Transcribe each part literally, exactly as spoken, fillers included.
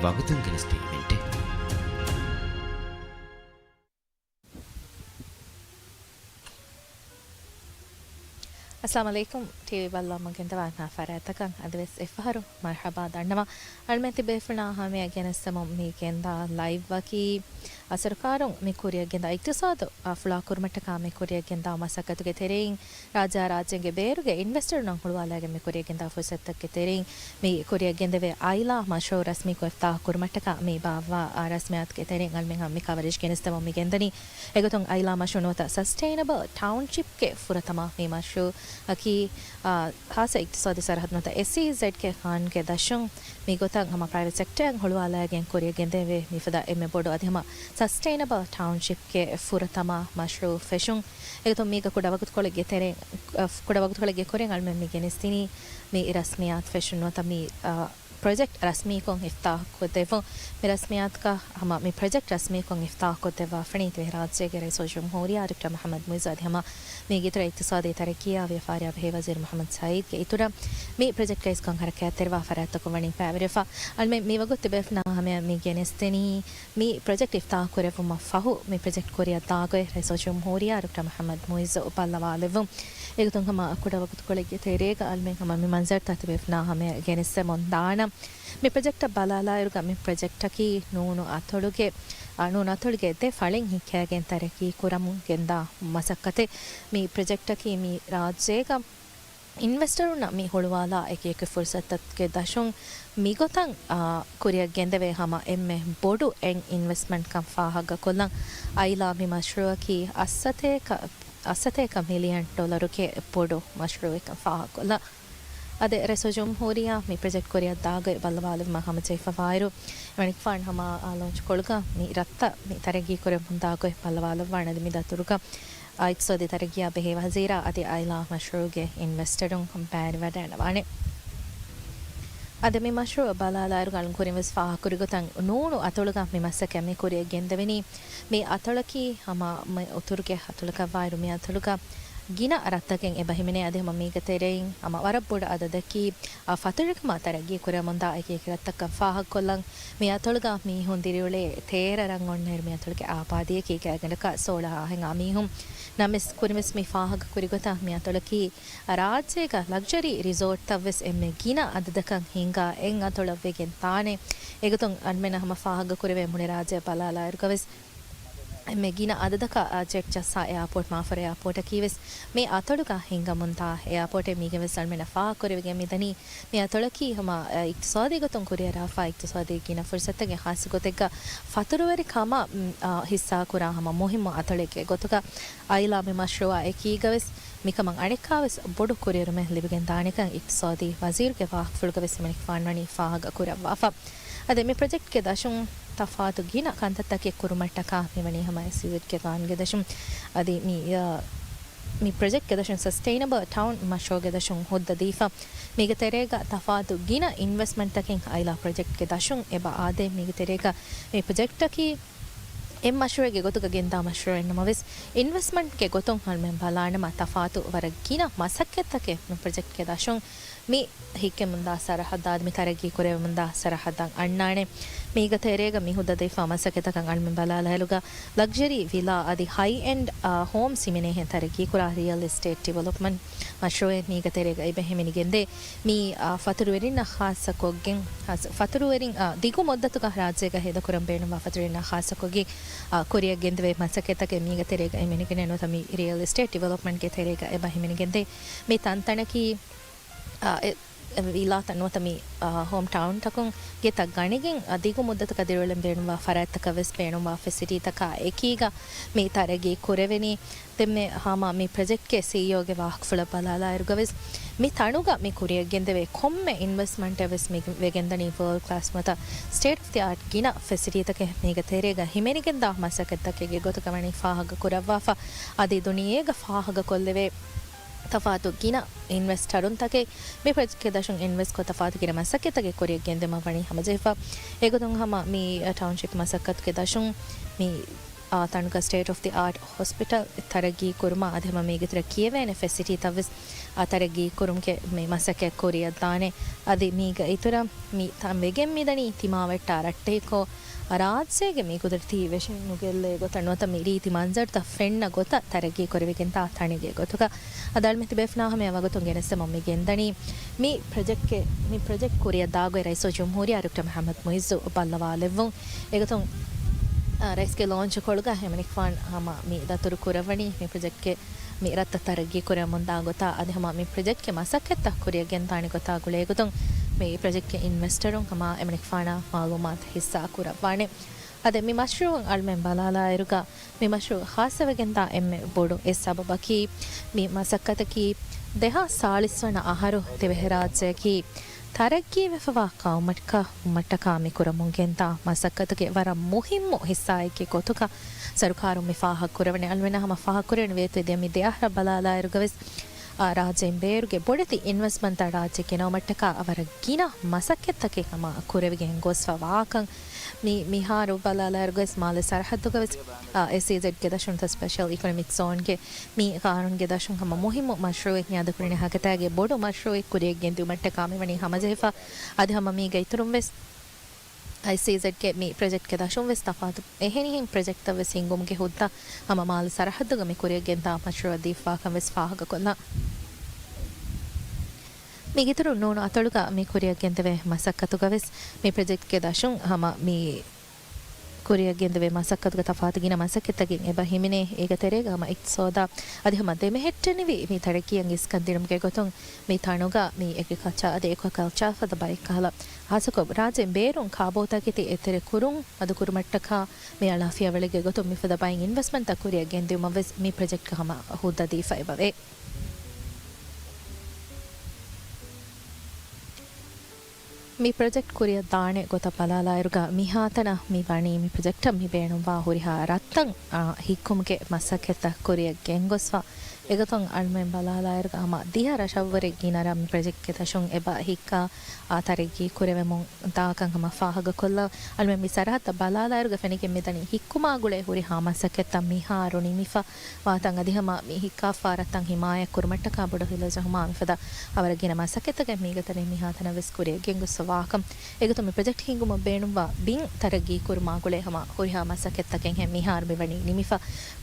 ވަގުތުން ގެނެސްދިން އިވެންޓެއް. އައްސަލާމް ޢަލައިކުމް. ޓީވީ ބައްލަވާމުން ގެންދަވާ ނާ ފަރާތްތަކަށް އަދިވެސް އެއްފަހަރު މަރްޙަބާ ދަންނަވަން. އަޅުމެން ތިބޭފުޅުންނާ ހަމަޔަށް ގެނެސްދެމުން މި ގެންދާ ލައިވްއަކީ، އަ، ސަރުކާރުން މި ކުރިއަށް ގެންދާ އިޤްތިޞާދު، އަ، ފުޅާ ކުރުމަށްޓަކާ މި ކުރިއަށް ގެންދާ މަސައްކަތުގެ ތެރެއިން ރާއްޖާ ރާއްޖޭގެ ބޭރުގެ އިންވެސްޓަރުންނަށް ހުޅުވާލައިގެން މި ކުރިއަށް ގެންދާ ފުރުސަތުތަކުގެ ތެރެއިން މި ކުރިއަށް ގެންދެވޭ އައިލާ މަޝްރޫޢު ރަސްމީކޮށް އިފްތާޙު ކުރުމަށްޓަކާ މި ބާއްވާ، އާ، ރަސްމިއްޔާތުގެ ތެރެއިން އަޅުމެން ހަމަ މި ކަވަރޭޖް ގެނެސްދެމުން މި ގެންދަނީ. އެގޮތުން އައިލާ މަޝްރޫޢު ނުވަތަ ސަސްޓެއިނަބަލް ޓައުންޝިޕްގެ ފުރަތަމަ މި މަޝްރޫޢަކީ، އާ، ޚާއްޞަ އިޤްތިޞާދީ ސަރަޙައްދު ނުވަތަ އެސްއީޒެޑްގެ ޤާނޫނުގެ ދަށުން މިގޮތަށް ހަމަ ޕްރައިވެޓް ސެކްޓަރއިން ހުޅުވާލައިގެން ކުރިއަށް ގެންދެވޭ މިފަދަ އެންމެ ބޮޑު އަދި ހަމަ ސަސްޓެއިނަބަލް ޓައުންޝިޕްގެ ފުރަތަމަ މަޝްރޫޢު ފެށުން. އެގޮތުން މީގަ ކުޑަ ވަގުތުކޮޅެއްގެ ތެރެ، އަ، ކުޑަ ވަގުތުކޮޅެއްގެ ކުރިން އަޅުމެން މި ގެނެސްދިނީ މި ރަސްމިއްޔާތު ފެށުން ނުވަތަ މި، އަ، ޕްރޮޖެކްޓް ރަސްމީކޮށް އިފްތާޙުކޮށްދެއްވުން. މި ރަސްމިއްޔާތުގަ ހަމަ މި ޕްރޮޖެކްޓް ރަސްމީކޮށް އިފްތާޙުކޮށްދެއްވާފަނީ ތިބޭ ރާއްޖޭގެ ރައީސުލްޖުމްހޫރިއްޔާ ޑޮކްޓަރ މުޙައްމަދު މުޢިއްޒު އަދި ހަމަ މީގެ އިތުރަށް އިޤްތިޞާދީ ތަރައްޤީއާ ވިޔަފާރިއާ ބެހޭ ވަޒީރު މުޙައްމަދު ސަޢީދުގެ އިތުރަށް މި ޕްރޮޖެކްޓްގައި ކަން ހަރަކާތްތެރިވާ ފަރާތްތަކުން ވަނީ ބައިވެރިވެފަ. އަޅުމެން މިވަގުތު ތިބޭފުޅުންނާ ހަމަޔަށް މި ގެނެސްދެނީ މި ޕްރޮޖެކްޓް އިފްތާޙު ކުރެއްވުމަށް ފަހު މި ޕްރޮޖެކްޓް ކުރިއަށް ދާގޮތް ރައީސުލްޖުމްހޫރިއްޔާ ޑޮކްޓަރ މުޙައްމަދު މުޢިއްޒު ބައްލަވާލެއްވުން. އެގޮތުން ހަމަ ކުޑަ ވަގުތުކޮޅެއްގެ ތެރޭގަ އަޅުމެން ހަމަ މި މަންޒަރުތައް ތިބޭފުޅުންނާ ހަމަޔަށް ގެނެސްދެމުން ދާނަން. މި ޕްރޮޖެކްޓަށް ބަލާލާއިރުގަ މި ޕްރޮޖެކްޓަކީ ނޫނު އަތޮޅުގެ، އަ، ނޫނު އަތޮޅުގެ ދެ ފަޅިން ހިއްކައިގެން ތަރައްޤީ ކުރަމުން ގެންދާ މަސައްކަތެއް. މި ޕްރޮޖެކްޓަކީ މި ރާއްޖޭގަ އިންވެސްޓަރުންނަށް މި ހުޅުވާލާ އެކިއެކި ފުރުސަތުތަކުގެ ދަށުން މިގޮތަށް، އާ، ކުރިއަށް ގެންދެވޭ ހަމަ އެންމެ ބޮޑު އެއް އިންވެސްޓްމަންޓްކަން ފާހަގަކޮށްލަން. އައިލާ މި މަޝްރޫޢަކީ އަށްސަތޭކަ، އަށްސަތޭކަ މިލިއަން ޑޮލަރުގެ ބޮޑު މަޝްރޫޢެއްކަން ފާހަގަކޮށްލަން. އަދި ރައީސުލްޖުމްހޫރިއްޔާ މި ޕްރޮޖެކްޓް ކުރިއަށް ދާގޮތް ބައްލަވާލުމަށް ހަމަޖެހިފަވާއިރު، އެމަނިކުފާނު ހަމަ އާ ލޯންޗްކޮޅުގަ މި ރަށްތައް މި ތަރައްގީ ކުރެވުމުން ދާގޮތް ބައްލަވާލައްވާނެ. އަދި މި ދަތުރުގަ އިޤްތިޞާދީ ތަރައްގީއާ ބެހޭ ވަޒީރާ އަދި އައިލާ މަޝްރޫޢުގެ އިންވެސްޓަރުން ބައިވެރިވަޑައިގަންނަވާނެ. އަދި މި މަޝްރޫޢު ބަލާލާއިރު އަޅުން ކުރިން ވެސް ފާހަގަކުރި ގޮތަށް ނޫނު އަތޮޅުގަ މި މަސައްކަތް މި ކުރިއަށް ގެންދެވެނީ. މި އަތޮޅަކީ ހަމަ މި އުތުރުގެ އަތޮޅަކަށްވާއިރު މި އަތޮޅުގަ ގިނަ ރަށްތަކެއް އެބަ ހިމެނޭ. އަދި ހަމަ މީގެ ތެރެއިން ހަމަ ވަރަށް ބޮޑު އަދަދަކީ، އާ، ފަތުރުވެރިކަމާ ތަރައްގީ ކުރަމުންދާ އެކި އެކި ރަށްތަކަށް ފާހަގަކޮށްލަން. މި އަތޮޅުގަ މީހުން ދިރިއުޅޭ ތޭރަ ރަށް އޮންނައިރު މި އަތޮޅުގެ އާބާދީއަކީ ގާތްގަނޑަކަށް ސޯޅަ ހާހެއް އާ މީހުން. ނަމަވެސް ކުރިންވެސް މި ފާހަގަކުރި ގޮތަށް މި އަތޮޅަކީ ރާއްޖޭގަ ލަގްޒަރީ ރިސޯޓްތައްވެސް އެންމެ ގިނަ އަދަދަކަށް ހިންގާ އެއް އަތޮޅަށްވެގެން ދާނެ. އެގޮތުން އަންމެނަށް ހަމަ ފާހަގަކުރެވޭ މުޅި ރާއްޖެ ބަލާލާއިރުގަވެސް އެންމެ ގިނަ އަދަދަކަށް، އާ، ޖެޓް ޖައްސާ އެއާޕޯޓް މާފަރު އެއާޕޯޓަކީވެސް މި އަތޮޅުގަ ހިންގަމުންދާ އެއާޕޯޓެއް. މީގެންވެސް އަންމެނަށް ފާހަގަކުރެވިގެން މިދަނީ މި އަތޮޅަކީ ހަމަ، އަ، އިޤްތިޞާދީ ގޮތުން ކުރިއަރާފާ އިޤްތިޞާދީ ގިނަ ފުރުސަތެއްގެ ޚާއްޞަ ގޮތެއްގަ ފަތުރުވެރިކަމަށް، އަ، ހިއްސާކުރާ ހަމަ މުހިއްމު އަތޮޅެއްގެ ގޮތުގަ އައިލާ މި މަޝްރޫޢާ އެކީގަވެސް މިކަމަށް އަނެއްކާވެސް ބޮޑު ކުރިއެރުމެއް ލިބިގެން ދާނެކަން އިޤްތިޞާދީ ވަޒީރުގެ ވާހަކަފުޅުގަވެސް އެމަނިކުފާނު ވަނީ ފާހަގަކުރައްވާފަ. އަދި މި ޕްރޮޖެކްޓްގެ ދަށުން ތަފާތު ގިނަ ކަންތައްތަކެއް ކުރުމަށްޓަކާ މިވަނީ ހަމަ އެސްއީޒެޑްގެ ގާނޫނުގެ ދަށުން. އަދި މި، އާ، މި ޕްރޮޖެކްޓްގެ ދަށުން ސަސްޓެއިނަބަލް ޓައުން މަޝްރޫޢުގެ ދަށުން ހުއްދަ ދީފަ. މީގެ ތެރޭގަ ތަފާތު ގިނަ އިންވެސްޓްމަންޓްތަކެއް އައިލާ ޕްރޮޖެކްޓްގެ ދަށުން އެބަ އާދޭ. މީގެ ތެރޭގަ މި ޕްރޮޖެކްޓަކީ އެއް މަޝްރޫޢެއްގެ ގޮތުގަ ގެންދާ މަޝްރޫޢެއް ނަމަވެސް، އިންވެސްޓްމަންޓްގެ ގޮތުން އަޅުމެން ބަލާނަމަ، ތަފާތު ވަރަށް ގިނަ މަސައްކަތްތަކެއް މި ޕްރޮޖެކްޓްގެ ދަށުން މި ހިއްކެމުންދާ ސަރަހައްދާ އަދި މި ތަރައްގީ ކުރެވެމުންދާ ސަރަހައްދަށް އަންނާނެ. މީގަ ތެރޭގަ މި ހުއްދަ ދީފާ މަސައްކަތްތަކަށް އަޅުމެން ބަލާލާއިރުގަ، ލަގްޒަރީ ވިލާ އަދި ހައި އެންޑް، އާ، ހޯމްސް ހިމެނޭހެން ތަރައްގީކުރާ ރިއަލް އެސްޓޭޓް ޑިވެލޮޕްމަންޓް މަޝްރޫޢެއް މީގަ ތެރޭގަ އެބަ ހިމެނިގެންދޭ. މި، އާ، ފަތުރުވެރިންނަށް ޚާއްޞަކޮށްގެން، ޚާއްޞަ ފަތުރުވެރިން، އާ، ދިގު މުއްދަތުގަ ރާއްޖޭގަ ހޭދަކުރަން ބޭނުންވާ ފަތުރުވެރިންނަށް ޚާއްޞަކޮށްގެން، އާ، ކުރިއަށް ގެންދެވޭ މަސައްކަތްތަކެއް މީގަ ތެރޭގަ ހިމެނިގެން ނުވަތަ މި ރިއަލް އެސްޓޭޓް ޑިވެލޮޕްމަންޓްގެ ތެރޭގަ އެބަ ހިމެނިގެންދޭ. މި ތަންތަނަކީ، އާ، އެ، އެ ވިލާތައް ނުވަތަ މި، އާ، ހޯމް ޓައުންތަކުން ގެތައް ގަނެގެން، އާ، ދިގު މުއްދަތަކަށް ދިރިއުޅެން ބޭނުންވާ ފަރާތްތަކަށް ވެސް ބޭނުންވާ ފެސިލިޓީތަކާ އެކީގަ މި ތަރައްގީ ކުރެވެނީ. ދެންމެ ހަމަ މި ޕްރޮޖެކްޓްގެ ސީއީއޯގެ ވާހަކަފުޅަށް ބަލާލާއިރުގަވެސް، މި ތަނުގަ މި ކުރިއަށް ގެންދެވޭ ކޮންމެ އިންވެސްޓްމަންޓެއް ވެސް މި ވެގެންދަނީ ވޯލްޑް ކްލާސް ނުވަތަ ސްޓޭޓް އޮފް ދި އާޓް ގިނަ ފެސިލިޓީތަކެއް މީގެ ތެރޭގަ ހިމެނިގެންދާ މަސައްކަތްތަކެއްގެ ގޮތުގަ ވަނީ ފާހަގަ ކުރައްވާފަ. އަދި ދުނިޔޭގަ ފާހަގަކޮށްލެވޭ ތަފާތު ގިނަ އިންވެސްޓަރުންތަކެއް މި ޕްރޮޖެކްޓްގެ ދަށުން އިންވެސްޓްކޮށް، ތަފާތު ގިނަ މަސައްކަތްތަކެއް ކުރިއަށް ގެންދިއުމަށް ވަނީ ހަމަޖެހިފަ. އެގޮތުން ހަމަ މި ޓައުންޝިޕް މަސައްކަތުގެ ދަށުން މި، އާ، ތަނުގަ ސްޓޭޓް އޮފް ދި އާޓް ހޮސްޕިޓަލް ތަރައްގީ ކުރުމާ އަދި ހަމަ މީގެ ތެރޭ ކިޔެވޭނެ ފެސިލިޓީތައް ވެސް އާ، ތަރައްގީ ކުރުމުގެ މި މަސައްކަތް ކުރިއަށްދާނެ. އަދި މީގަ އިތުރަށް މި ތަން ވެގެން މިދަނީ ތިމާވެއްޓާ ރައްޓެހިކޮށް، ރާއްޖޭގެ މި ގުދުރަތީ ވެށިން ނުގެއްލޭ ގޮތަށް ނުވަތަ މި ރީތި މަންޒަރުތައް ފެންނަ ގޮތަށް ތަރައްގީ ކުރެވިގެންދާ ތަނެއްގެ ގޮތުގަ. އަދި އަޅުމެން ތިބޭފުޅުންނާ ހަމަޔަށް ވަގުތުން ގެނެސްދެމުން މި ގެންދަނީ މި ޕްރޮޖެކްޓްގެ، މި ޕްރޮޖެކްޓް ކުރިއަށްދާ ގޮތް. ރައީސުލް ޖުމްހޫރިއްޔާ ޑޮކްޓަރ މުޙައްމަދު މުޢިއްޒު ބައްލަވާލެއްވުން. އެގޮތުން، އާ، ރައީސްގެ ލޯންޗުކޮޅުގަ އެމަނިކުފާނު ހަމަ މި ދަތުރު ކުރައްވަނީ މި ޕްރޮޖެކްޓްގެ މި ރަށްތައް ތަރައްގީ ކުރަމުންދާ ގޮތާ އަދި ހަމަ މި ޕްރޮޖެކްޓްގެ މަސައްކަތްތައް ކުރިއަށް ގެންދާނެ ގޮތާ ގުޅޭގޮތުން މި ޕްރޮޖެކްޓްގެ އިންވެސްޓަރުން ހަމަ އެމަނިކުފާނާ މަޢުލޫމާތު ހިއްސާ ކުރައްވާނެ. އަދި މި މަޝްރޫޢުން އަޅުމެން ބަލާލާއިރުގަ މި މަޝްރޫޢު ޚާއްޞަވެގެންދާ އެންމެ ބޮޑު އެއް ސަބަބަކީ މި މަސައްކަތަކީ ދެހާސް ސާޅީސް ވަނަ އަހަރު ދިވެހިރާއްޖެއަކީ ތަރައްގީވެފަވާ ޤައުމަކަށް ވުމަށްޓަކާ މި ކުރަމުން ގެންދާ މަސައްކަތުގެ ވަރަށް މުހިއްމު ހިއްސާއެއްގެ ގޮތުގަ ސަރުކާރުން މި ފާހަގަ ކުރެވެނީ. އަޅުމެންނަށް ހަމަ ފާހަގަ ކުރެވެން ވޭތުވެ ދިޔަ މި ދެ އަހަރަށް ބަލާލާއިރުގަވެސް، އާ، ރާއްޖޭން ބޭރުގެ ބޮޑެތި އިންވެސްޓްމަންތައް ރާއްޖެ ގެނައުމަށްޓަކާ ވަރަށް ގިނަ މަސައްކަތްތަކެއް ހަމަ ކުރެވިގެން ގޮސްފަ ވާކަން. މި، މިހާރު ބަލާލާއިރުގަވެސް މާލެ ސަރަހައްދުގަވެސް، އާ، އެސްއީޒެޑްގެ ދަށުން ސްޕެޝަލް އިކޮނޮމިކް ޒޯންގެ މި ޤާނޫނުގެ ދަށުން ހަމަ މުހިއްމު މަޝްރޫޢެއް ހިޔާދަކުރަނީ ހަގަތާގެ ބޮޑު މަޝްރޫޢެއް ކުރިއަށް ގެންދިއުމަށްޓަކާ މިވަނީ ހަމަޖެހިފަ. އަދި ހަމަ މީގެ އިތުރުން ވެސް އައިސީޒެޑްގެ މި ޕްރޮޖެކްޓްގެ ދަށުން ވެސް ތަފާތު އެހެނިހެން ޕްރޮޖެކްޓްތައް ވެސް ހިންގުމުގެ ހުއްދަ ހަމަ މާލެ ސަރަހައްދުގަ މި ކުރިއަށް ގެންދާ މަޝްރޫޢަށް ދީފާކަން ވެސް ފާހަގަކޮށްލާ. މީގެއިތުރުން ނޫނު އަތޮޅުގަ މި ކުރިއަށް ގެންދެވޭ މަސައްކަތުގަ ވެސް މި ޕްރޮޖެކްޓްގެ ދަށުން ހަމަ މި ކުރިއަށް ގެންދެވޭ މަސައްކަތުގެ ތަފާތު ގިނަ މަސައްކަތްތަކެއް އެބަ ހިމެނޭ. އޭގެ ތެރޭގަ ހަމަ އިޤްތިޞާދާ އަދި ހަމަ ދެމެހެއްޓެނިވި މި ތަރައްޤީއަށް އިސްކަން ދިނުމުގެ ގޮތުން މި ތަނުގަ މި އެގްރިކަލްޗާ އަދި އެކުއަކަލްޗާ ފަދަ ބައެއް ކަހަލަ ހާއްސަކޮށް ރާއްޖޭން ބޭރުން ކާބޯތަކެތި އެތެރެ ކުރުން މަދުކުރުމަށްޓަކާ މި އަޅާ ފިޔަވަޅެއްގެ ގޮތުން މިފަދަ ބައެއް އިންވެސްޓްމަންޓްތައް ކުރިއަށް ގެންދިއުމަށް ވެސް މި ޕްރޮޖެކްޓްގަ ހަމަ ހުއްދަ ދީފަ އެބަވޭ. މި ޕްރޮޖެކްޓް ކުރިއަށް ދާނެ ގޮތަށް ބަލާލާއިރުގަ މިހާތަނަށް މި ވަނީ މި ޕްރޮޖެކްޓަށް މި ބޭނުންވާ ހުރިހާ ރަށްތައް، އާ، ހިއްކުމުގެ މަސައްކަތްތައް ކުރިއަށް ގެންގޮސްފަ. އެގޮތުން އަޅުމެން ބަލާލާއިރުގަ ހަމަ ދިހަ ރަށަށްވުރެ ގިނަ ރަށް މި ޕްރޮޖެކްޓްގެ ދަށުން އެބަ ހިއްކާ، އާ، ތަރައްގީ ކުރެވެމުން ދާކަން ހަމަ ފާހަގަކޮށްލާ. އަޅުމެން މި ސަރަހައްދަށް ބަލާލާއިރުގަ ފެނިގެން މިދަނީ ހިއްކުމާ ގުޅޭ ހުރިހާ މަސައްކަތްތައް މިހާރު ނިމިފަ ވާތަން އަދި ހަމަ މި ހިއްކާފާ ރަށްތައް ހިމާޔަތް ކުރުމަށްޓަކާ ބޮޑު ހިލަ ޖެހުމާ މިފަދަ އަވަރަށް ގިނަ މަސައްކަތްތަކެއް މީގެ ތެރެއިން މިހާތަނަށް ވެސް ކުރިއަށް ގެންގޮސްފަ ވާކަން. އެގޮތުން މި ޕްރޮޖެކްޓް ހިންގުމަށް ބޭނުންވާ ބިން ތަރައްގީ ކުރުމާ ގުޅޭ ހަމަ ހުރިހާ މަސައްކަތްތަކެއްހެން މިހާރު މިވަނީ ނިމިފަ.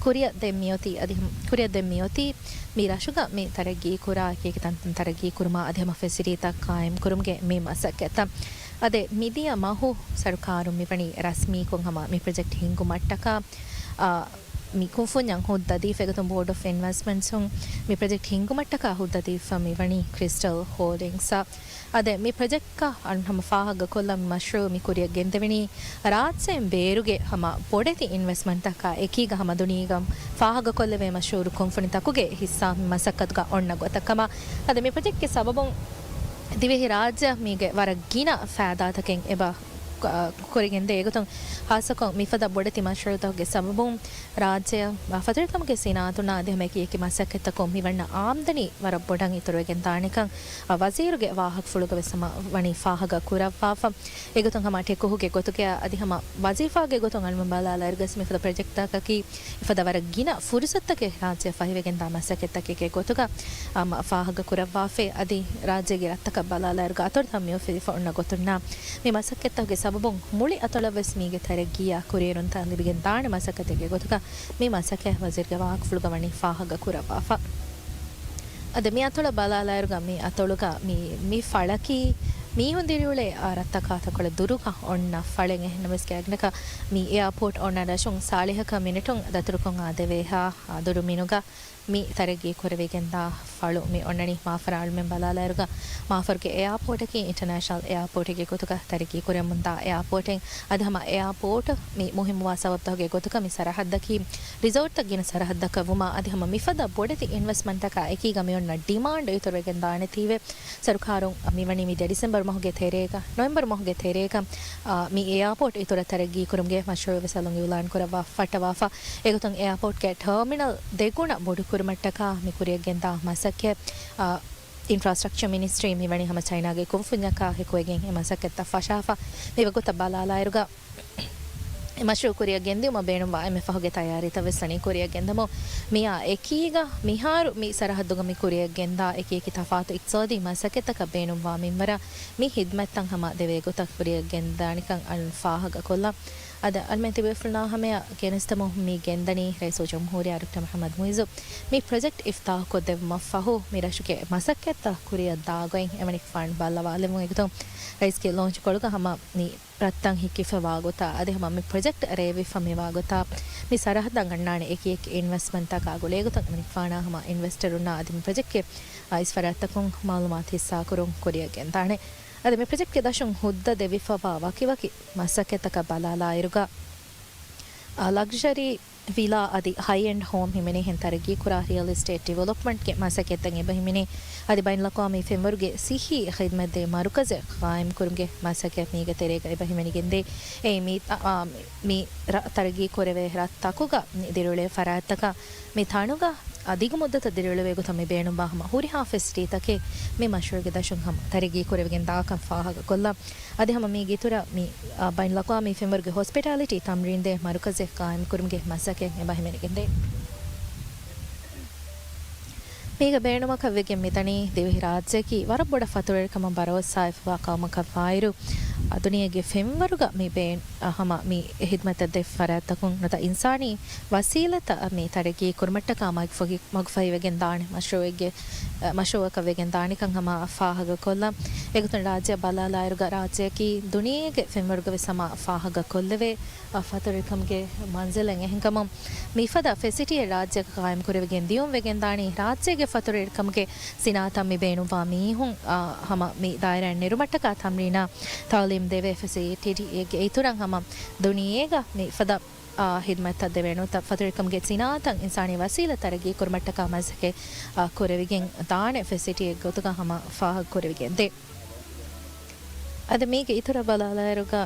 ކުރިއަށް ދެން މިއޮތީ އަދި ހަމަ، ކުރިއަށް ދެން މިއޮތީ މި ރަށުގަ މި ތަރައްގީ ކުރާ އެކި އެކި ތަންތަން ތަރައްގީ ކުރުމާ އަދި ހަމަ ފެސިލީތީތައް ޤާއިމް ކުރުމުގެ މި މަސައްކަތްތައް. އަދި މިދިޔަ މަހު ސަރުކާރުން މިވަނީ ރަސްމީކޮށް ހަމަ މި ޕްރޮޖެކްޓް ހިންގުމަށްޓަކާ، އާ، މި ކުންފުންޏަށް ހުއްދަ ދީފަ. އެގޮތުން ބޯޑް އޮފް އިންވެސްޓްމަންޓްސުން މި ޕްރޮޖެކްޓް ހިންގުމަށްޓަކާ ހުއްދަ ދީފަ މިވަނީ ކްރިސްޓަލް ހޯލްޑިންގްސްއަށް. އަދި މި ޕްރޮޖެކްޓްގަ އަން ހަމަ ފާހަގަކޮށްލަން މަޝްރޫޢު މި ކުރިއަށް ގެންދެވެނީ ރާއްޖޭން ބޭރުގެ ހަމަ ބޮޑެތި އިންވެސްޓްމަންޓްތަކާ އެކީގަ ހަމަ ދުނިޔޭގަ ފާހަގަކޮށްލެވޭ މަޝްހޫރު ކުންފުނިތަކުގެ ހިއްސާ މި މަސައްކަތުގަ އޮންނަ ގޮތަށް ކަމަށް. އަދި މި ޕްރޮޖެކްޓްގެ ސަބަބުން ދިވެހި ރާއްޖެއަށް މީގެ ވަރަށް ގިނަ ފައިދާތަކެއް އެބަ ކުރިގެންދޭ. އެގޮތުން ހާއްސަކޮށް މިފަދަ ބޮޑެތި މަޝްރޫޢުތަކުގެ ސަބަބުން ރާއްޖެއަށް ފަތުރިކަމުގެ ސިނާއަތުންނާ އަދި ހަމަ އެކި އެކި މަސައްކަތްތަކުން މިވަންނަ އާމްދަނީ ވަރަށް ބޮޑަށް އިތުރުވެގެން ދާނެކަން ވަޒީރުގެ ވާހަކަފުޅުގަ ވެސް ހަމަ ވަނީ ފާހަގަ ކުރައްވާފަ. އެގޮތުން ހަމަ ޓެކުހުގެ ގޮތުގަ އަދި ހަމަ ވަޒީފާގެ ގޮތުން އަޅުމެން ބަލާލާއިރުގަސް މިފަދަ ޕްރޮޖެކްޓްތަކަކީ އެފަދަ ވަރަށް ގިނަ ފުރުސަތުތަކެއް ރާއްޖެއަށް ފަހިވެގެންދާ މަސައްކަތްތަކެއްގެ ގޮތުގަ ހަމަ ފާހަގަ ކުރައްވާފައި. އަދި ރާއްޖޭގެ ރަށްތަކަށް ބަލާލާއިރުގަ އަތޮޅުތައް މިއުފެދިފަ އޮންނަ ގޮތުންނާ މި މަސައްކަތްތަކުގެ ސަބަބުން މުޅި އަތޮޅަށް ވެސް މީގެ ތަރައްގީއާ ކުރިއެރުންތައް ލިބިގެން ދާނެ މަސައްކަތެއްގެ ގޮތުގަ މި މަސައްކަތް ވަޒީރުގެ ވާހަކަފުޅުގަ ވަނީ ފާހަގަ ކުރައްވާފަ. އަދި މި އަތޮޅަށް ބަލާލާއިރުގަ މި އަތޮޅުގަ މި، މި ފަޅަކީ މީހުން ދިރިއުޅޭ އާ ރަށްތަކާ ތަކޮޅަށް ދުރުގަ އޮންނަ ފަޅެއް. އެހެންނަމަވެސް ގާތްގަނޑަކަށް މި އެއާޕޯޓް އޮންނަ ރަށުން ސާޅީހަކަށް މިނެޓުން ދަތުރުކޮށް އާދެވޭހާ އާ ދުރު މިނުގަ މި ތަރައްގީ ކުރެވިގެންދާ ފަޅު މި އޮންނަނީ. މާފަރަށް އަޅުމެން ބަލާލާއިރުގަ މާފަރުގެ އެއާޕޯޓަކީ އިންޓަރނޭޝަނަލް އެއާޕޯޓެއްގެ ގޮތުގަ ތަރައްގީ ކުރެމުންދާ އެއާޕޯޓެއް. އަދި ހަމަ އެއާޕޯޓް މި މުހިއްމުވާ ސަބަބުތަކުގެ ގޮތުގަ މި ސަރަހައްދަކީ ރިސޯޓްތައް ގިނަ ސަރަހައްދަކަށް ވުމާ އަދި ހަމަ މިފަދަ ބޮޑެތި އިންވެސްޓްމަންޓްތަކާ އެކީގަ މިއޮންނަ ޑިމާންޑު އިތުރުވެގެން ދާނެތީވެ. ސަރުކާރުން މިވަނީ މިދިޔަ ޑިސެމްބަރު މަހުގެ ތެރޭގަ، ނޮވެމްބަރު މަހުގެ ތެރޭގަ، އާ، މި އެއާޕޯޓް އިތުރަށް ތަރައްގީ ކުރުމުގެ މަޝްރޫޢު ވެސް އަލުން އިއުލާން ކުރައްވާ ފައްޓަވާފަ. އެގޮތުން އެއާޕޯޓްގެ ޓާމިނަލް ދެގުނަ ބޮޑުކުރުމަށްޓަކާ މި ކުރިއަށްގެންދާ މަސައްކަތް، އާ، އިންފްރާސްޓްރަކްޗަރ މިނިސްޓްރީ މިވަނީ ހަމަ ޗައިނާގެ ކުންފުންޏަކާ ހެކުވެގެން އެ މަސައްކަތްތައް ފަށާފަ. މިވަގުތަށް ބަލާލާއިރުގަ މަޝްރޫޢު ކުރިއަށް ގެންދިއުމަށް ބޭނުންވާ އެންމެ ފަހުގެ ތައްޔާރީތައް ވެސް ވަނީ ކުރިއަށް ގެންދަމުން. މިއާ އެކީގަ މިހާރު މި ސަރަހައްދުގަ މި ކުރިއަށް ގެންދާ އެކި އެކި ތަފާތު އިޤްތިޞާދީ މަސައްކަތްތަކަށް ބޭނުންވާ މިންވަރަށް މި ހިދްމަތްތައް ހަމަ ދެވޭ ގޮތަށް ކުރިއަށް ގެންދާނެކަން އަޅުން ފާހަގަކޮށްލަން. އަދި އަޅުމެން ތިބޭފުޅުންނާ ހަމަޔަށް ގެނެސްދެމުން މި ގެންދަނީ ރައީސުލްޖުމްހޫރިއްޔާ ޑޮކްޓަރ މުޙައްމަދު މުޢިއްޒު މި ޕްރޮޖެކްޓް އިފްތާޙުކޮށްދެއްވުމަށްފަހު މި ރަށުގެ މަސައްކަތްތައް ކުރިއަށް ދާގޮތް އެމަނިކުފާނު ބައްލަވާލެއްވުން އެގޮތުން ރައީސްގެ ލޯންޗްކޮޅުގަ ހަމަ މި ރަށްތައް ހިއްކިފަވާ ގޮތާ އަދި ހަމަ މި ޕްރޮޖެކްޓް ރޭވިފަ މިވާ ގޮތާ މި ސަރަހައްދަށް އަންނާނެ އެކި އެކި އިންވެސްޓްމަންޓްތަކާ ގުޅޭގޮތުން އެމަނިކުފާނާ ހަމަ އިންވެސްޓަރުންނާ އަދި މި ޕްރޮޖެކްޓްގެ އައިސް ފަރާތްތަކުން މައުލޫމާތު ހިއްސާކުރުން ކުރިއަށް ގެންދާނެ. އަދި މި ޕްރޮޖެކްޓްގެ ދަށުން ހުއްދަ ދެވިފަވާ ވަކިވަކި މަސައްކަތްތަކަށް ބަލާލާއިރުގަ، އާ، ލަގްޒަރީ ވިލާ އަދި ހައި އެންޑް ހޯމް ހިމެނޭހެން ތަރައްގީކުރާ ރިއަލް އެސްޓޭޓް ޑިވެލޮޕްމަންޓްގެ މަސައްކަތްތައް އެބަހިމެނޭ. އަދި ބައިނަލްއަޤްވާމީ ފެންވަރުގެ ސިއްހީ ޚިދްމަތްދޭ މަރުކަޒެއް ޤާއިމްކުރުމުގެ މަސައްކަތް މީގެ ތެރޭގަ އެބަހިމެނިގެންދޭ. އެއީ މި، އާ، މި ރަށް ތަރައްގީކުރެވޭ ރަށްތަކުގަ ދިރިއުޅޭ ފަރާތްތަކަށް މި ތަނުގަ އާ، ދިގު މުއްދަތަށް ދިރިއުޅެވޭ ގޮތަށް މި ބޭނުންވާ ހަމަ ހުރިހާ ފެސިލިޓީތަކެއް މި މަޝްރޫޢުގެ ދަށުން ހަމަ ތަރައްގީކުރެވިގެން ދާކަން ފާހަގަކޮށްލަން. އަދި ހަމަ މީގެ އިތުރަށް މި، އާ، ބައިނަލްއަޤްވާމީ ފެންވަރުގެ ހޮސްޕިޓާލިޓީ ތަމްރީންދޭ މަރުކަޒެއް ޤާއިމްކުރުމުގެ މަސައްކަތް އެބަހިމެނިގެންދޭ. މީގެ ބޭނުމަކަށް ވެގެން މިދަނީ ދިވެހިރާއްޖެއަކީ ވަރަށް ބޮޑަށް ފަތުރުވެރިކަމަށް ބަރޯސާވެފަވާ ޤައުމަކަށްވާއިރު، އާ، ދުނިޔޭގެ ފެންވަރުގަ މި ބޭން، އާ، ހަމަ މި ޚިދްމަތަށް ދޭ ފަރާތްތަކުން ނުވަތަ އިންސާނީ ވަސީލަތައް މި ތަރައްގީ ކުރުމަށްޓަކާ މަގުފަހި، މަގުފަހިވެގެން ދާނެ މަޝްރޫޢެއްގެ، އަ، މަޝްރޫޢަކަށް ވެގެން ދާނެކަން ހަމަ ފާހަގަކޮށްލަން. އެގޮތުން ރާއްޖެއަށް ބަލާލާއިރުގަ ރާއްޖެއަކީ ދުނިޔޭގެ ފެންވަރުގަ ވެސް ހަމަ ފާހަގަކޮށްލެވޭ، އަ، ފަތުރުވެރިކަމުގެ މަންޒިލެއް އެހެންކަމުން މިފަދަ ފެސިޓީއެއް ރާއްޖެއަކަށް ޤާއިމްކުރެވިގެން ދިޔުން ވެގެން ދާނީ ރާއްޖޭގެ ފަތުރުވެރިކަމުގެ ސިނާއަތަށް މި ބޭނުންވާ މީހުން، އަ، ހަމަ މި ދާއިރާއިން ނެރުމަށްޓަކާ ތަމްރީނާ ތައުލީމް ދެވޭ ފެސިލިޓީއެއްގެ އިތުރަށް ހަމަ ދުނިޔޭގަ މި ފަދަ އާ، ހިދްމަތްތައް ދެވޭނު ތަ-، ފަތުރުވެރިކަމުގެ ސިނާއަތަށް އިންސާނީ ވަސީލަތް ތަރައްގީ ކުރުމަށްޓަކާ މަސައްކަތް، އާ، ކުރެވިގެން ދާނެ ފެސިލިޓީއެއް ގޮތުގަ ހަމަ ފާހަގަ ކުރެވިގެން ދޭ. އަދި މީގެ އިތުރަށް ބަލާލާއިރުގަ،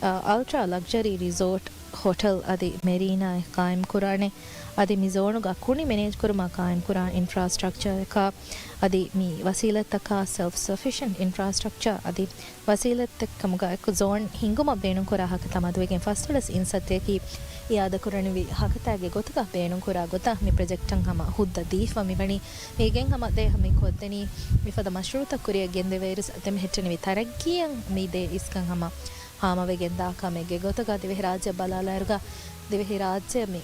އާ، އަލްޓްރާ ލަގްޒަރީ ރިސޯޓް، ހޮޓެލް އަދި މެރީނާއެއް ޤާއިމް ކުރާނެ. އަދި މި ޒޯނުގަ ކުނި މެނޭޖް ކުރުމަށް ޤާއިމް ކުރާ އިންފްރާސްޓްރަކްޗަރަކާ އަދި މި ވަސީލަތްތަކާ ސެލްފް ސަފިޝަންޓް އިންފްރާސްޓްރަކްޗަރ އަދި ވަސީލަތްތައް ކަމުގަ އެކު ޒޯން ހިންގުމަށް ބޭނުންކުރާ ހަކަތަ މަދުވެގެން ފަސްދޮޅަސް އިންސައްތައަކީ އިއާދަކުރަނިވި ހަކަތާގެ ގޮތުގަ ބޭނުންކުރާ ގޮތަށް މި ޕްރޮޖެކްޓަށް ހަމަ ހުއްދަ ދީފަ މިވަނީ. މީގެން ހަމަ ދޭހަ މި ކޮށްދެނީ މިފަދަ މަޝްރޫޢުތައް ކުރިއަށް ގެންދެވޭއިރުސް ދެމެހެއްޓެނިވި ތަރައްގީއަށް މި ދޭ އިސްކަން ހަމަ ހާމަވެގެން ދާ ކަމެއްގެ ގޮތުގަ ދިވެހިރާއްޖެ ބަލާލާއިރުގަ ދިވެހިރާއްޖެ މި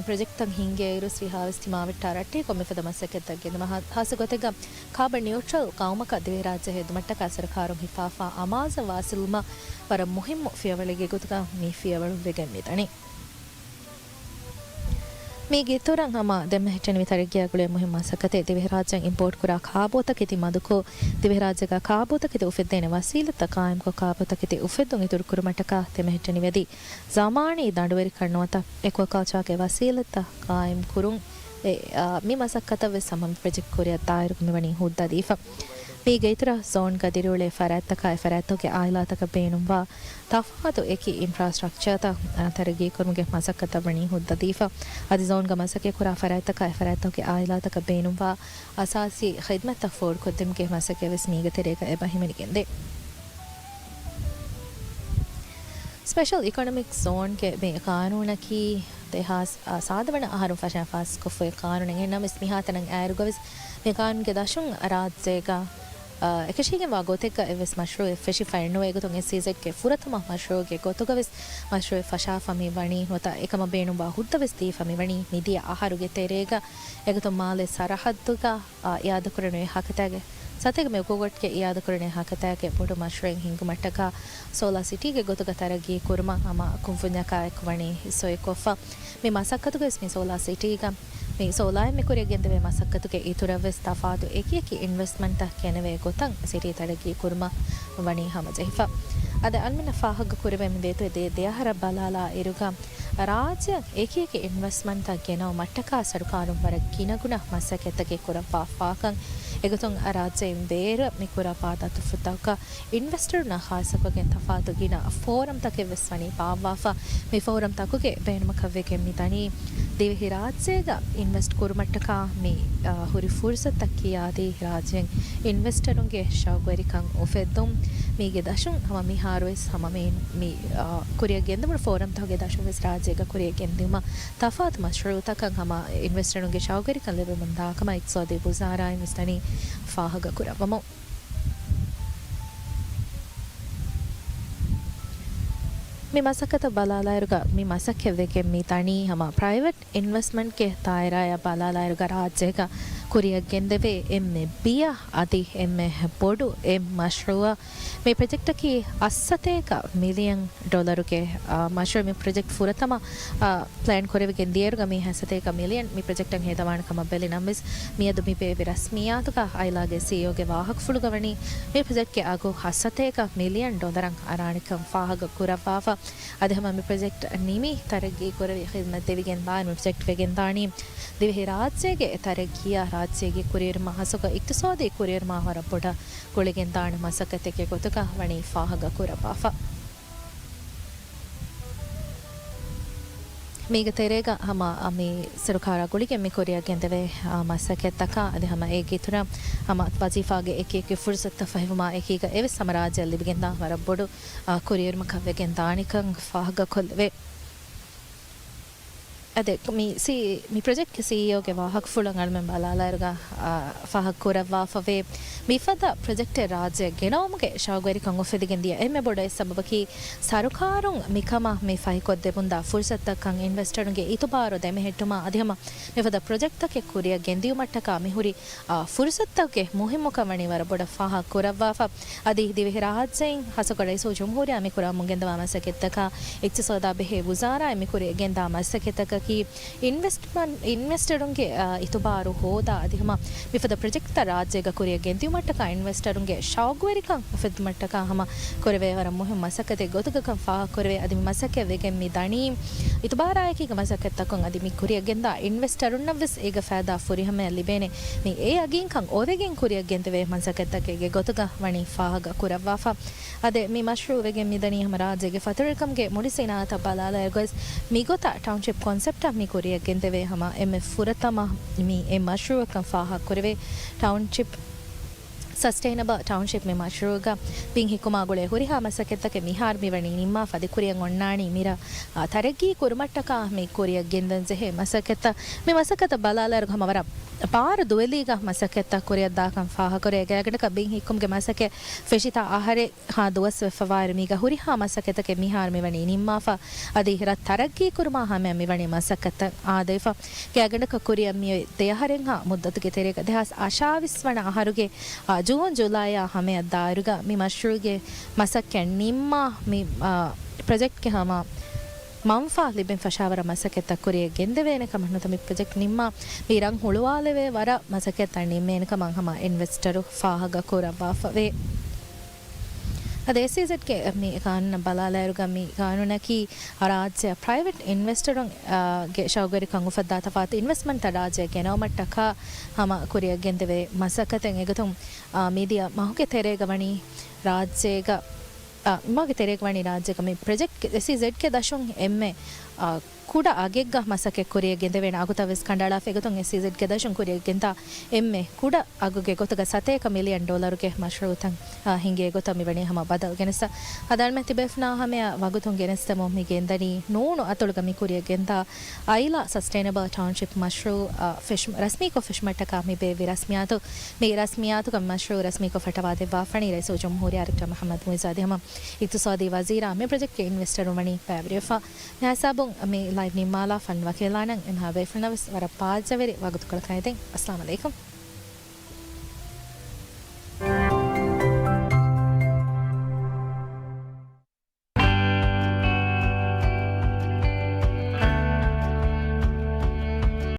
ޕްރޮޖެކްޓްތައް ހިންގޭއިރުސް ވީހާވެސް ތިމާވެއްޓާ ރައްޓެހިކޮށް މިފަދަ މަސައްކަތްތައް ގެންދުމަށް ހާ-، ހާއްސަ ގޮތެއްގަ ކާބަން ނިއުޓްރަލް ޤައުމަކަށް ދިވެހިރާއްޖެ ހެދުމަށްޓަކާ ސަރުކާރުން ހިފާފާ އަމާޒަށް ވާސިލުމަށް ވަރަށް މުހިއްމު ފިޔަވަޅެއްގެ ގޮތުގަ މި ފިޔަވަޅު ވެގެން މިދަނީ. މީގެ އިތުރަށް ހަމަ ދެމެހެއްޓެނިވި ތަރައްގީއާ ގުޅޭ މުހިއްމު މަސައްކަތެއް ދިވެހިރާއްޖެއިން އިމްޕޯޓް ކުރާ ކާބޯތަކެތި މަދުކޮށް، ދިވެހިރާއްޖޭގަ ކާބޯތަކެތި އުފެއްދޭނެ ވަސީލަތްތައް ޤާއިމްކޮށް، ކާބޯތަކެތި އުފެއްދުން އިތުރުކުރުމަށްޓަކާ ދެމެހެއްޓެނިވި އަދި ޒަމާނީ ދަނޑުވެރިކަން ނުވަތަ އެކުއަކަލްޗާގެ ވަސީލަތްތައް ޤާއިމްކުރުން، އެ، އާ، މި މަސައްކަތަށް ވެސް ހަމަ މި ޕްރޮޖެކްޓް ކުރިއަށް ދާއިރު މިވަނީ ހުއްދަ ދީފަ. މީގެ އިތުރަށް ޒޯންގަ ދިރިއުޅޭ ފަރާތްތަކާއި ފަރާތްތަކުގެ އާއިލާތަކަށް ބޭނުންވާ ތަފާތު އެކި އިންފްރާސްޓްރަކްޗާތައް، އާ، ތަރައްގީކުރުމުގެ މަސައްކަތަށް ވަނީ ހުއްދަ ދީފަ. އަދި ޒޯންގަ މަސައްކަތްކުރާ ފަރާތްތަކާއި ފަރާތްތަކުގެ އާއިލާތަކަށް ބޭނުންވާ އަސާސީ ޚިދްމަތްތައް ފޯރުކޮށްދިނުމުގެ މަސައްކަތް ވެސް މީގެ ތެރޭގަ އެބަ ހިމެނިގެންދޭ. ސްޕެޝަލް އިކޮނޮމިކް ޒޯންގެ މި ޤާނޫނަކީ ދެހާސް ސާދަ ވަނަ އަހަރުން ފަށާފާސްކޮށްފައި ޤާނޫނެއް. އެހެންނަމަވެސް މިހާތަނަށް އައިރުގަވެސް މި ޤާނޫނުގެ ދަށުން ރާއްޖޭގަ، އަ، އެކަށީގެންވާ ގޮތެއްގަ އެއްވެސް މަޝްރޫޢެއް ފެށިފައެއްނުވޭ. އެގޮތުން އެސްއީޒެޑްގެ ފުރަތަމަ މަޝްރޫޢުގެ ގޮތުގަވެސް މަޝްރޫޢެއް ފަށާފަ މި ވަނީ ނުވަތަ އެކަމަށް ބޭނުންވާ ހުއްދަވެސް ދީފަ މި ވަނީ މިދިޔަ އަހަރުގެ ތެރޭގަ. އެގޮތުން މާލެ ސަރަހައްދުގަ އާ، އިއާދަކުރަނިވި ހަކަތާގެ ސަތޭކަ މި އުކުގޮތްގެ އިއާދަކުރަނިވި ހަކަތާގެ ބޮޑު މަޝްރޫޢެއް ހިންގުމަށްޓަކާ ސޯލާ ސިޓީގެ ގޮތުގަ ތަރައްގީ ކުރުމަށް ހަމަ ކުންފުންޏަކާއެކު ވަނީ ހިއްސުވެކޮށްފަ. މި މަސައްކަތުގަވެސް މި ސޯލާ ސިޓީގަ މި ސޯލާއިން މި ކުރިއަށް ގެންދެވޭ މަސައްކަތުގެ އިތުރަށްވެސް ތަފާތު އެކި އެކި އިންވެސްޓްމަންޓްތައް ގެނެވޭ ގޮތަށް ސިޓީ ތަރައްގީ ކުރުމަށް ވަނީ ހަމަޖެހިފަ. އަދި އަޅުމެންނަށް ފާހަގަކުރެވެން ދޭތޯ ދެ، ދެއަހަރަށް ބަލާލާ އިރުގަ ރާއްޖެއަށް އެކި އެކި އިންވެސްޓްމަންޓްތައް ގެނައުމަށްޓަކާ ސަރުކާރުން ވަރަށް ގިނަގުނަ މަސައްކަތްތަކެއް ކުރައްވާފާކަން އެގޮތުން ރާއްޖެއިން ބޭރަށް މި ކުރާ ފާދަ ތުއްފުތަކަށް އިންވެސްޓަރުންނާ ޚާއްޞަކޮށްގެން ތަފާތު ގިނަ ފޯރަމްތަކެއް ވެސް ވަނީ ބާއްވާފަ. މި ފޯރަމްތަކުގެ ބޭނުމަކަށް ވެގެން މި ދަނީ ދިވެހިރާއްޖޭގަ އިންވެސްޓް ކުރުމަށްޓަކާ މި، އާ، ހުރި ފުރުސަތުތައް ކިޔާދީ ރާއްޖޭން އިންވެސްޓަރުންގެ ޝައުގުވެރިކަން އުފެއްދުން. މީގެ ދަށުން ހަމަ މިހާރުވެސް ހަމަ މި، މި، އާ، ކުރިއަށް ގެންދެވުނު ފޯރަމްތަކުގެ ދަށުން ވެސް ރާއްޖޭގަ ކުރިއަށް ގެންދިއުމަށް ތަފާތު މަޝްރޫއުތަކަށް ހަމަ އިންވެސްޓަރުންގެ ޝައުގުވެރިކަން ލިބެމުންދާކަމަށް އިޤްތިޞާދީ ވުޒާރާއިން ވިސްނަނީ ފާހަގަ ކުރައްވަމުން. މި މަސައްކަތަށް ބަލާލާއިރުގަ މި މަސައްކަތް ވެގެން މި ދަނީ ހަމަ ޕްރައިވެޓް އިންވެސްޓްމަންޓްގެ ދާއިރާއަށް ބަލާލާއިރުގަ ރާއްޖޭގަ ކުރިއަށް ގެންދެވޭ އެންމެ ބިޔަ އަދި އެންމެ ބޮޑު އެއް މަޝްރޫއަށް. މި ޕްރޮޖެކްޓަކީ އަށްސަތޭކަ މިލިއަން ޑޮލަރުގެ، އާ، މަޝްރޫއެއް. މި ޕްރޮޖެކްޓް ފުރަތަމަ، އާ، ޕްލޭން ކުރެވިގެން ދިޔައިރުގަ މީ އަށްސަތޭކަ މިލިއަން މި ޕްރޮޖެކްޓަށް ހޭދަވާނެ ކަމަށް ބެލި ނަމަވެސް، މިއަދު މި ބޭއްވި ރަސްމިއްޔާތުގަ އައިލާގެ ސީއީއޯގެ ވާހަކަފުޅުގަ ވަނީ މި ޕްރޮޖެކްޓްގެ އަގު އަށްސަތޭކަ މިލިއަން ޑޮލަރަށް އަރާނެކަން ފާހަގަ ކުރައްވާފަ. އަދި ހަމަ މި ޕްރޮޖެކްޓް ނިމި ތަރައްގީ ކުރެވި ޚިދްމަތް ދެވިގެން ދާން މި ޕްރޮޖެކްޓް ވެގެން ދާނީ ދިވެހިރާއްޖޭގެ ތަރައްގީއާ ރާއްޖޭގެ ކުރިއެރުމާ ހާއްސަކޮށް އިޤްތިޞާދީ ކުރިއެރުމާ ވަރަށް ބޮޑަށް ގުޅިގެންދާނެ މަސައްކަތެއްގެ ގޮތުގަ ވަނީ ފާހަގަ ކުރައްވާފަ. މީގެ ތެރޭގަ ހަމަ މި ސަރުކާރާ ގުޅިގެން މި ކުރިއަށް ގެންދެވޭ، އާ، މަސައްކަތްތަކާ އަދި ހަމަ އޭގެ އިތުރަށް ހަމަ ވަޒީފާގެ އެކި އެކި ފުރުސަތުތައް ފަހިވުމާ އެކީގަ އެވެސް ހަމަ ރާއްޖެއަށް ލިބިގެންދާ ވަރަށް ބޮޑު، އާ، ކުރިއެރުމަކަށް ވެގެން ދާނެކަން ފާހަގަކޮށްލެވޭ. އަދި މި ސީ-، މި ޕްރޮޖެކްޓްގެ ސީއީއޯގެ ވާހަކަފުޅަށް އަޅުމެން ބަލާލާއިރުގަ، އާ، ފާހަގަކުރައްވާފަވޭ. މިފަދަ ޕްރޮޖެކްޓެއް ރާއްޖެއަށް ގެނައުމުގެ ޝައުގުވެރިކަން އުފެދިގެން ދިޔަ އެންމެ ބޮޑު އެއް ސަބަބަކީ، ސަރުކާރުން މިކަމަށް މި ފަހިކޮށްދެމުންދާ ފުރުސަތުތަކަށް އިންވެސްޓަރުންގެ އިތުބާރު ދެމެހެއްޓުމަށް އަދި ހަމަ މިފަދަ ޕްރޮޖެކްޓްތަކެއް ކުރިއަށް ގެންދިއުމަށްޓަކާ މިހުރި، އާ، ފުރުސަތުތަކުގެ މުހިއްމުކަން ވަނީ ވަރަށް ބޮޑަށް ފާހަގަ ކުރައްވާފަ. އަދި ދިވެހިރާއްޖެއިން ހާއްސަކޮށް ރައީސުލްޖުމްހޫރިއްޔާ މި ކުރަމުން ގެންދަވާ މަސައްކަތްތަކާ އިޤްތިޞާދާ ބެހޭ ވުޒާރާއިން މި ކުރިއަށް ގެންދާ މަސައްކަތްތަކަކީ އިންވެސްޓްމަން-، އިންވެސްޓަރުންގެ، އާ، އިތުބާރު ހޯދާ އަދި ހަމަ މިފަދަ ޕްރޮޖެކްޓްތައް ރާއްޖޭގަ ކުރިއަށް ގެންދިއުމަށްޓަކާ އިންވެސްޓަރުންގެ ޝައުގުވެރިކަން އުފެއްދުމަށްޓަކާ ހަމަ ކުރެވޭ ވަރަށް މުހިއްމު މަސައްކަތެއް ގޮތުގަކަން ފާހަގަކުރެވޭ. އަދި މި މަސައްކަތް ވެގެން މި ދަނީ އިތުބާރާއެކީގަ މަސައްކަތްތަކުން އަދި މި ކުރިއަށް ގެންދާ އިންވެސްޓަރުންނަށް ވެސް އޭގަ ފައިދާ ފުރިހަމަޔަށް ލިބޭނެ. މި އެ އަގީންކަން އޮވެގެން ކުރިއަށް ގެންދެވޭ މަސައްކަތްތަކެއްގެ ގޮތުގަ ވަނީ ފާހަގަ ކުރައްވާފަ. އަދި މި މަޝްރޫއު ވެގެން މިދަނީ ހަމަ ރާއްޖޭގެ ފަތުރުވެރިކަމުގެ މުޅި ސިނާއަތަށް ބަލާލާއިރުގަސް މިގޮތަށް ޓައުންޝިޕް ކޮންސެޕްޓަށް މި ކުރިއަށް ގެންދެވޭ ހަމަ އެންމެ ފުރަތަމަ މި އެއް މަޝްރޫއަކަށް ފާހަގަ ކުރެވޭ. ޓައުންޝިޕް، ސަސްޓެއިނަބަލް ޓައުންޝިޕް މި މަޝްރޫއުގަ ބިން ހިއްކުމާ ގުޅޭ ހުރިހާ މަސައްކަތްތަކެއް މިހާރު މި ވަނީ ނިންމާފަ އަދި ކުރިއަށް އޮންނާނީ މިރަށް، އާ، ތަރައްގީ ކުރުމަށްޓަކާ މި ކުރިއަށް ގެންދަން ޖެހޭ މަސައްކަތްތައް. މި މަސައްކަތަށް ބަލާލާއިރު ހަމަ ވަރަށް ބާރު ދުވެލީގަ މަސައްކަތްތައް ކުރިއަށްދާކަން ފާހަގަކުރޭ. ގާތްގަނޑަކަށް ބިން ހިއްކުމުގެ މަސައްކަތް ފެށިތާ އަހަރެއް ހާ ދުވަސް ވެފަވާއިރު މީގަ ހުރިހާ މަސައްކަތްތަކެއް މިހާރު މިވަނީ ނިންމާފަ. އަދި ރަށް ތަރައްގީ ކުރުމާ ހަމަޔަށް މިވަނީ މަސައްކަތްތައް އާދެވިފަ. ގާތްގަނޑަކަށް ކުރިއަށް މިއޮތް ދެ އަހަރެއްހާ މުއްދަތުގެ ތެރޭގަ ދެހާސް އަށާވީސް ވަނަ އަހަރުގެ، އާ، ޖޫން ޖުލައިއާ ހަމަޔަށް ދާއިރުގަ މި މަޝްރޫއުގެ މަސައްކަތް ނިންމާ މި، އާ، ޕްރޮޖެކްޓްގެ ހަމަ މަންފާ ލިބެން ފަށާވަރަށް މަސައްކަތްތައް ކުރިއަށް ގެންދެވޭނެ ކަމަށް ނުވަތަ މި ޕްރޮޖެކްޓް ނިންމާ މި ރަށް ހުޅުވާލެވޭ ވަރަށް މަސައްކަތްތައް ނިންމޭނެ ކަމަށް ހަމަ އިންވެސްޓަރު ފާހަގަ ކުރައްވާފަވޭ. އަދި އެސްއީޒެޑްގެ މި ގާނޫނަށް ބަލާލާއިރުގަ މި ގާނޫނަކީ ރާއްޖެއަށް ޕްރައިވެޓް އިންވެސްޓަރުން، އާ، ގެ ޝައުގުވެރިކަން އުފައްދާ ތަފާތު އިންވެސްޓްމަންޓްތައް ރާއްޖެއަށް ގެނައުމަށްޓަކާ ހަމަ ކުރިއަށް ގެންދެވޭ މަސައްކަތެއް. އެގޮތުން، އާ، މިދިޔަ މަހުގެ ތެރޭގަ ވަނީ ރާއްޖޭގަ، އާ، މަހުގެ ތެރޭގަ ވަނީ ރާއްޖޭގަ މި ޕްރޮޖެކްޓް އެސްއީޒެޑްގެ ދަށުން އެންމެ، އާ، ކުޑަ އަގެއްގަ މަސައްކަތް ކުރިއަށް ގެންދެވޭނެ އަގުތައް ވެސް ކަނޑައަޅާފަ. އެގޮތުން އެސްއީޒެޑްގެ ދަށުން ކުރިއަށް ގެންދާ އެންމެ ކުޑަ އަގުގެ ގޮތުގަ ސަތޭކަ މިލިއަން ޑޮލަރުގެ މަޝްރޫއުތައް، އާ، ހިނގޭ ގޮތަށް މިވަނީ ހަމަ ބަދަލު ގެނެސް. އަދި އަޅުމެން ތިބޭފުޅުންނާ ހަމަޔަށް ވަގުތުން ގެނެސްދެމުން މި ގެންދަނީ ނޫނު އަތޮޅުގަ މި ކުރިއަށް ގެންދާ އައިލާ ސަސްޓެއިނަބަލް ޓައުންޝިޕް މަޝްރޫއު، އާ، ފެށް-، ރަސްމީކޮށް ފެށުމަށްޓަކާ މި ބޭއްވި ރަސްމިއްޔާތު. މި ރަސްމިއްޔާތުގަ މަޝްރޫއު ރަސްމީކޮށް ފައްޓަވާދެއްވާފަނީ ރައީސުލްޖުމްހޫރިއްޔާ ޑޮކްޓަރ މުޙައްމަދު މުޢިއްޒު އަދި ހަމަ އިޤްތިޞާދީ ވަޒީރާ. މި ޕްރޮޖެކްޓްގެ އިންވެސްޓަރުން ވަނީ ބައިވެރިވެފަ. މިހިސާބުން މި ލައިވް ނިންމާލާ ފަންނު ވަކިވެލާނަން. އެމްހާ ބޭފުޅުންނަށް ވެސް ވަރަށް ބާއްޖަވެރި ވަގުތުކޮޅަކަށް އެދެން. އައްސަލާމް ޢަލައިކުމް.